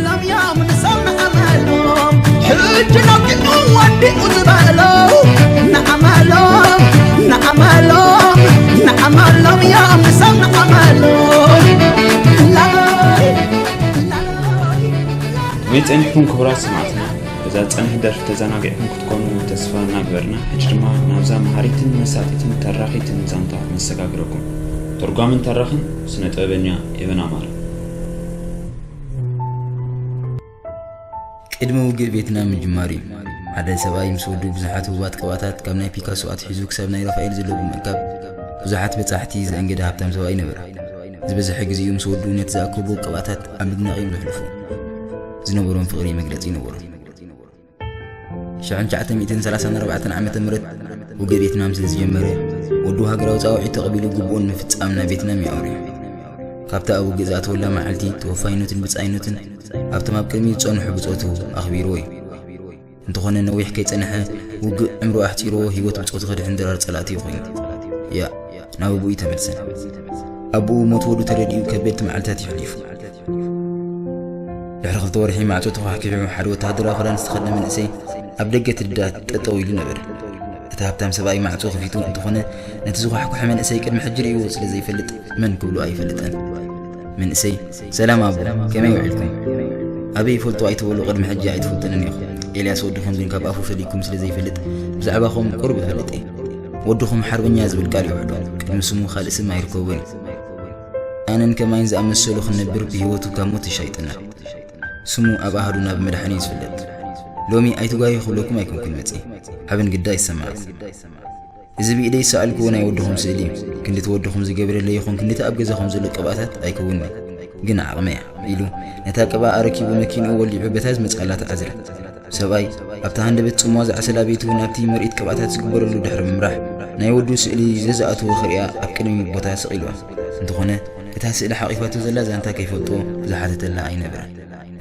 ሎም እዮም ንሶም ንኣመሎም ሕጂ ነጊኑ ወዲኡ ዝበሎ ንኣመሎም ንኣመሎም ንኣመሎም እዮም ንሶም ንኣመሎም ላላይ ላላይ ከመይ ጸኒሕኩም ክቡራት ሰማዕትና? በዛ ጸንሒ ደርፊ ተዘናጊዕኩም ክትኮኑ ተስፋ እናገበርና፣ ሕጂ ድማ ናብዛ መሃሪትን መሳጢትን ተራኺትን ዛንታ ነሰጋግረኩም። ተርጓምን ተራኽን ስነ ጥበበኛ ኤቨን ኣማረ። ቅድሚ ውግእ ቬትናም ምጅማሩ ሓደ ሰብኣይ ምስ ወዱ ብዙሓት ህቡባት ቅብኣታት ካብ ናይ ፒካሶ ኣትሒዙ ክሳብ ናይ ራፋኤል ዘለዎ ምእካብ ብዙሓት በጻሕቲ ዘእንገደ ሃብታም ሰብኣይ ነበረ። ዝበዝሐ ግዜኡ ምስ ወዱ ነቲ ዝኣከቦ ቅብኣታት ኣብ ምድናቕ እዮም ዘሕልፉ። ዝነበሮም ፍቕሪ መግለጺ ነበሮም። ሽሕን ትሽዓተ ሚእትን ሰላሳን ኣርባዕተን ዓመተ ምህረት ውግእ ቬትናም ስለ ዝጀመረ፣ ወዱ ሃገራዊ ጻውዒት ተቐቢሉ ግቡኡን ምፍጻም ናብ ቬትናም እዩ ኣውሪዩ። ካብታ ኣብ ውግእ ዝኣተወላ መዓልቲ ተወፋይነቱን ብጻይነቱን ኣብቶም ኣብ ቅድሚኡ ዝጸንሑ ብጾቱ ኣኽቢርዎ እዩ። እንተኾነ ነዊሕ ከይጸንሐ ውግእ ዕምሩ ኣሕጺርዎ ህይወት ብጾቱ ከድሕን ድራር ጸላእቲ እዩ ኮይኑ። ያ ናብ ኣቦኡ ተመልሰ። ኣቦኡ ሞት ወዱ ተረዲኡ ከበድቲ መዓልታት ይሕሊፉ። ድሕሪ ክልተ ወርሒ ማዕጾ ተዃሕኪሑ ሓደ ወተሃደራዊ ክዳን ዝተኸድነ መንእሰይ ኣብ ደገ ትድዳ ጠጠው ኢሉ ነበረ። እቲ ሃብታም ሰብኣይ ማዕጾ ከፊቱ እንተኾነ ነቲ ዝኳሕኩሐ መንእሰይ ቅድሚ ሕጂ ርእይዎ ስለ ዘይፈልጥ መን ክብሎ ኣይፈልጥን። መንእሰይ ሰላም ኣቦ፣ ከመይ ውዒልኩም? ኣበይ ይፈልጦ ኣይትበሉ፣ ቅድሚ ሕጂ ኣይትፈልጥንን ኢኹም። ኤልያስ ወድኹም ግን ካብ ኣፉ ፈሊኩም ስለ ዘይፈልጥ ብዛዕባኹም ቁሩብ እፈልጥ እየ። ወድኹም ሓርበኛ ዝብል ቃል ይውዕሎ፣ ቅድሚ ስሙ ካልእ ስም ኣይርከቦን እዩ። ኣነን ከማይን ዝኣመሰሉ ክንነብር ብህይወቱ ካብ ሞት ይሻይጥና። ስሙ ኣብ ኣሃዱና ብመድሓኒ እዩ ዝፍለጥ። ሎሚ ኣይትጓዩ ክብለኩም ኣይኮንኩን መጺ፣ ሓበን ግዳ ይሰማዕኩም። እዚ ብኢደይ ዝሰኣልክዎ ናይ ወድኹም ስእሊ እዩ። ክንዲ እቲ ወድኹም ዝገብረለይ ይኹን ክንዲ እቲ ኣብ ገዛኹም ዘሎ ቅብኣታት ኣይከውንን፣ ግን ዓቕመያ ኢሉ ነታ ቅብኣ ኣረኪቡ መኪንኡ ወሊዑ በታ ዝመጽኣላ ተዓዝረ። ሰብኣይ ኣብታ ሃንደበት ጽምዋ ዝዓሰላ ቤቱ ናብቲ ምርኢት ቅብኣታት ዝግበረሉ ድሕሪ ምምራሕ ናይ ወዱ ስእሊ ዘዝኣተወ ክሪኣ ኣብ ቅድሚ ቦታ ስቕ ኢልዋ። እንተኾነ እታ ስእሊ ሓቒፋቶ ዘላ ዛንታ ከይፈልጦ ዝሓተተላ ኣይነበረን።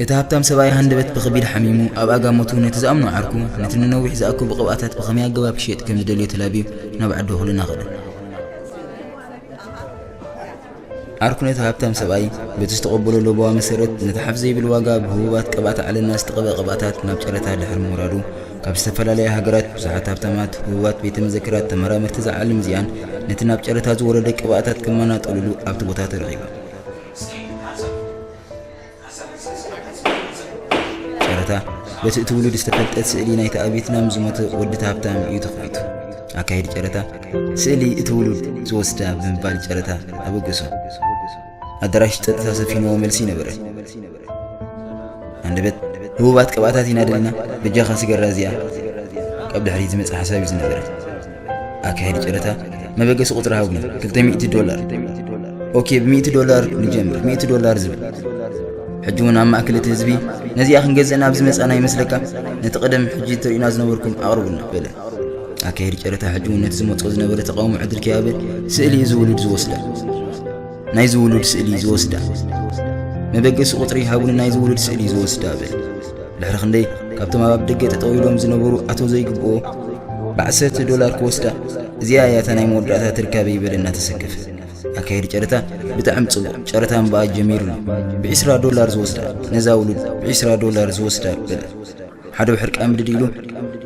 እቲ ሃብታም ሰብኣይ ሃንደበት ብኸቢድ ሓሚሙ ኣብ ኣጋመቱ ነቲ ዝኣምኖ ዓርኩ ነቲ ንነዊሕ ዝኣከቡ ቅብኣታት ብኸመይ ኣገባብ ክሸጥ ከም ዝደልዮ ተላብዩ ናብ ዓዲ ኹልና ኸደ። ዓርኩ ነቲ ሃብታም ሰብኣይ በቲ ዝተቐበሎ ለበዋ መሰረት ነቲ ሓፍ ዘይብል ዋጋ ብህቡባት ቅብኣት ዓለምና ዝተቐበ ቅብኣታት ናብ ጨረታ ድሕሪ ምውራዱ ካብ ዝተፈላለያ ሃገራት ብዙሓት ሃብታማት ህቡባት ቤተ መዘክራት ተመራመርቲ ዝዓለም እዚኣን ነቲ ናብ ጨረታ ዝወረደ ቅብኣታት ክመናጠሉሉ ኣብቲ ቦታ ተረኺቡ። ጨረታ በቲ እቲ ውሉድ ዝተፈልጠት ስእሊ ናይቲ ኣብ ቬትናም ዝሞተ ወዲ እቲ ሃብታም እዩ ተኸፊቱ። ኣካየዲ ጨረታ ስእሊ እቲ ውሉድ ዝወስዳ ብምባል ጨረታ ኣበገሶ። ኣዳራሽ ጸጥታ ሰፊንዎ መልሲ ነበረ። ኣንደበት ህቡባት ቅብኣታት ኢና ደልና በጃኻ ስገራ እዚኣ ካብ ድሕሪት ዝመጽእ ሓሳብ እዩ ዝነበረ። ኣካየዲ ጨረታ መበገሲ ቁጽሪ ሃቡኒ ክልተ ሚእቲ ዶላር። ኦኬ ብሚእቲ ዶላር ንጀምር ሚእቲ ዶላር ዝብል ሕጂ እውን ኣብ ማእከል እቲ ህዝቢ ነዚኣ ክንገዝእ ናብ ዝመጻና ይመስለካ? ነቲ ቀደም ሕጂ ትርእዩና ዝነበርኩም ኣቕርቡልና በለ። ኣካየዲ ጨረታ ሕጂ እውን ነቲ ዝመጾ ዝነበረ ተቃውሞ ዕድል ከይሃበ ስእሊ እዚ ውሉድ ዝወስዳ ናይዚ ውሉድ ስእሊ ዝወስዳ መበገሲ ቁጽሪ ሃቡኒ ናይዚ ውሉድ ስእሊ ዝወስዳ በለ። ድሕሪ ክንደይ ካብቶም ኣብ ኣፍ ደገ ጠጠው ኢሎም ዝነበሩ ኣቶ ዘይግብኦ ብዓሰርተ ዶላር ክወስዳ እዚኣ እያ እታ ናይ መወዳእታ ትርካበይ በለ እናተሰከፈ። ኣካየዲ ጨረታ ብጣዕሚ ጽቡቕ ጨረታ እምበኣ ጀሚሩ ኣሎ። ብዒስራ ዶላር ዝወስዳ ነዛ ውሉድ ብዒስራ ዶላር ዝወስዳ በለ። ሓደ ብሕርቃ ምድድ ኢሉ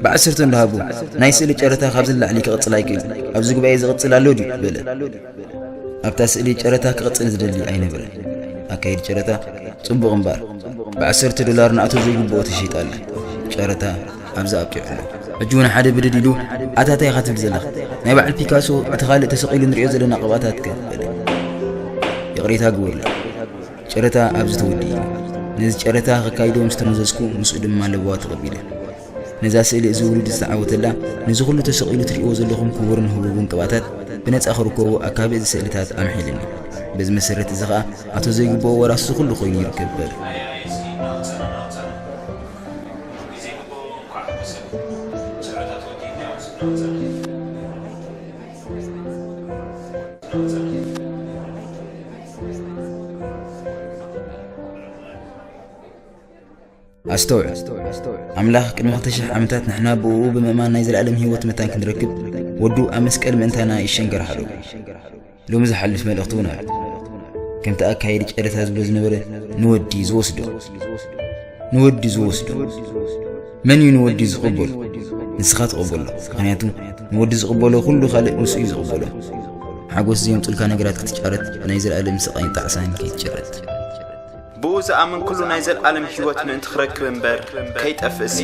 ብዓሰርተ እንዳሃቡ ናይ ስእሊ ጨረታ ካብዚ ንላዕሊ ክቕጽል ኣይክእል። ኣብዚ ጉባኤ ዝቕጽል ኣሎ ድዩ በለ። ኣብታ ስእሊ ጨረታ ክቕጽል ዝደሊ ኣይነበረን። ኣካየዲ ጨረታ ጽቡቕ እምበኣር ብዓሰርተ ዶላር ንኣቶ ዘይግብኦ ተሸይጣ ኣላ። ጨረታ ኣብዚ ኣብቂዑ ኣሎ። ሕጂ እውን ሓደ ብድድ ኢሉ ኣታ እንታይ ኢኻ ትብል ዘለኻ? ናይ በዓል ፒካሶ እቲ ካልእ ተሰቒሉ ንሪኦ ዘለና ቅብኣታትከ በለ። ይቕሬታ ግበሩለይ። ጨረታ ኣብዚ ተወዲኡ። ነዚ ጨረታ ከካይዶ ምስ ተመዘዝኩ ምስኡ ድማ ለበዋ ተቐቢለ። ነዛ ስእሊ እዚ ውሉድ ዝተዓወተላ ነዚ ኩሉ ተሰቒሉ ትርእይዎ ዘለኹም ክቡርን ህቡብን ቅብኣታት ብነጻ ክርከቦ ኣካቢ እዚ ስእልታት ኣምሒልኒ። በዚ መሰረት እዚ ኸኣ ኣቶ ዘይግብኦ ወራሲ ኩሉ ኮይኑ ይርከብ በለ። ኣስተውዕል፣ ኣምላኽ ቅድሚ ክልተ ሽሕ ዓመታት ንሕና ብእኡ ብምእማን ናይ ዘለኣለም ህይወት መታን ክንረክብ ወዱ ኣብ መስቀል ምእንታና ይሸንከር ሃለዉ። ሎሚ ዝሓልፍ መልእኽቲ እውን ኣሎ። ከምቲ ኣካየዲ ጨረታ ዝብሎ ዝነበረ ንወዲ ዝወስዶ ንወዲ ዝወስዶ? መን እዩ ንወዲ ዝቕበሎ? ንስኻ ትቕበሎ። ምኽንያቱ ንወዲ ዝቕበሎ ኩሉ ካልእ ንሱ እዩ ዝቕበሎ። ሓጎስ ዘየምጹልካ ነገራት ክትጫረት፣ ናይ ዘለኣለም ስቓይን ጣዕሳን ከይትጭረት። ብኡ ዝኣምን ኩሉ ናይ ዘለኣለም ህይወት ምእንቲ ክረክብ እምበር ከይጠፍእሲ፣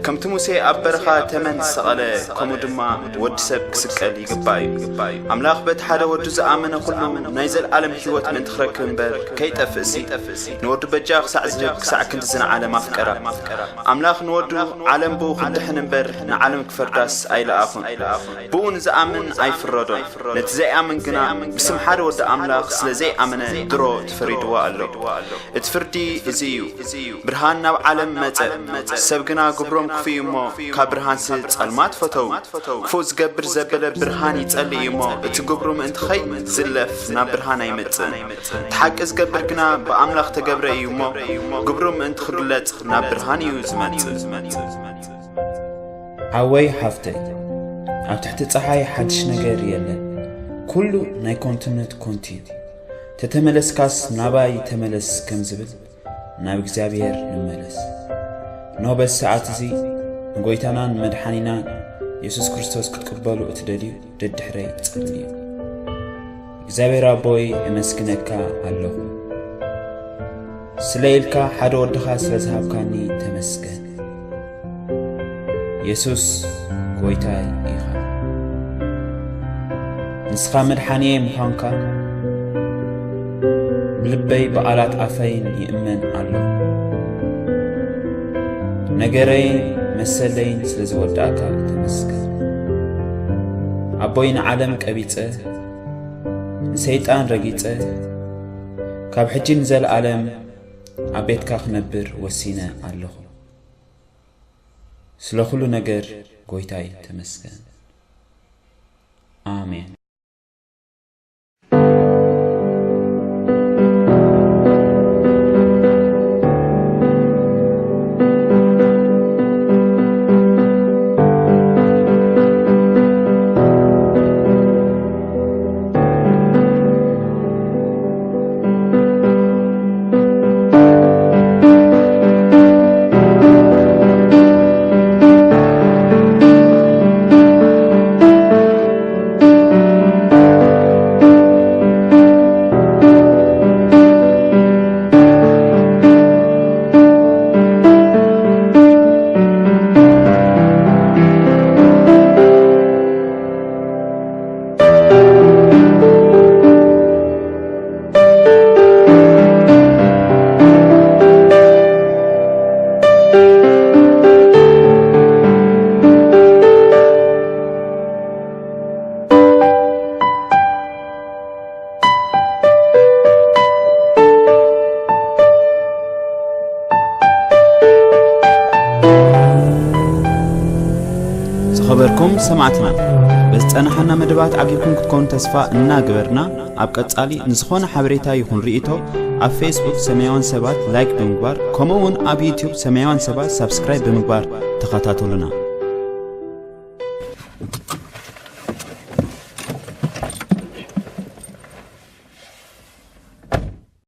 ከምቲ ሙሴ ኣብ በረኻ ተመን ዝሰቐለ፣ ከምኡ ድማ ወዲ ሰብ ክስቀል ይግባእ እዩ። ኣምላኽ በቲ ሓደ ወዱ ዝኣመነ ኩሉ ናይ ዘለኣለም ህይወት ምእንቲ ክረክብ እምበር ከይጠፍእሲ፣ ንወዱ በጃ ክሳዕ ዝህብ ክሳዕ ክንድዚ ንዓለም ኣፍቀራ። ኣምላኽ ንወዱ ዓለም ብኡ ክትድሕን እምበር ንዓለም ክፈርዳስ ኣይለኣኹን። ብኡ ንዝኣምን ኣይፍረዶን። ነቲ ዘይኣምን ግና ብስም ሓደ ወዲ ኣምላኽ ስለ ዘይኣመነ ድሮ ተፈሪድዎ ኣሎ። እቲ ፍርዲ እዚ እዩ። ብርሃን ናብ ዓለም መጸ፣ ሰብ ግና ግብሮም ክፉእ እሞ ካብ ብርሃንሲ ጸልማት ፈተዉ። ክፉእ ዝገብር ዘበለ ብርሃን ይጸልእ እዩ እሞ እቲ ግብሩ ምእንቲ ኸይዝለፍ ናብ ብርሃን ኣይመጽእን። እቲ ሓቂ ዝገብር ግና ብኣምላኽ ተገብረ እዩ እሞ ግብሩ ምእንቲ ክግለጽ ናብ ብርሃን እዩ ዝመጽእ። ሓወይ ሓፍተይ፣ ኣብ ትሕቲ ጸሓይ ሓድሽ ነገር የለን። ኩሉ ናይ ኮንቱነት ኮንቱ እዩ። ተተመለስካስ ናባይ ተመለስ ከም ዝብል ናብ እግዚኣብሔር ንመለስ። እነሆ በዚ ሰዓት እዚ ንጎይታናን መድሓኒናን የሱስ ክርስቶስ ክትቅበሉ እትደልዩ ደድሕረይ ጸልዩ። እግዚኣብሔር ኣቦይ፣ እመስግነካ ኣለኹ። ስለ ኢልካ ሓደ ወድኻ ስለ ዝሃብካኒ ተመስገን። የሱስ ጎይታይ ኢኻ። ንስኻ መድሓኒየይ ምዃንካ ብልበይ ብኣላት ኣፈይን ይእመን ኣለኹ። ነገረይን መሰለይን ስለ ዝወዳእካ ተመስገን። ኣቦይ ንዓለም ቀቢጸ፣ ንሰይጣን ረጊጸ፣ ካብ ሕጂ ንዘለኣለም ኣብ ቤትካ ክነብር ወሲነ ኣለኹ። ስለ ኩሉ ነገር ጎይታይ ተመስገን። ኣሜን። ዝኸበርኩም ሰማዕትና፣ በዝጸናሓና መደባት ዓጊብኩም ክትኮኑ ተስፋ እናገበርና፣ ኣብ ቀጻሊ ንዝኾነ ሓበሬታ ይኹን ርእይቶ ኣብ ፌስቡክ ሰማያውያን ሰባት ላይክ ብምግባር፣ ከምኡ እውን ኣብ ዩትዩብ ሰማያውያን ሰባት ሳብስክራይብ ብምግባር ተኸታተሉና።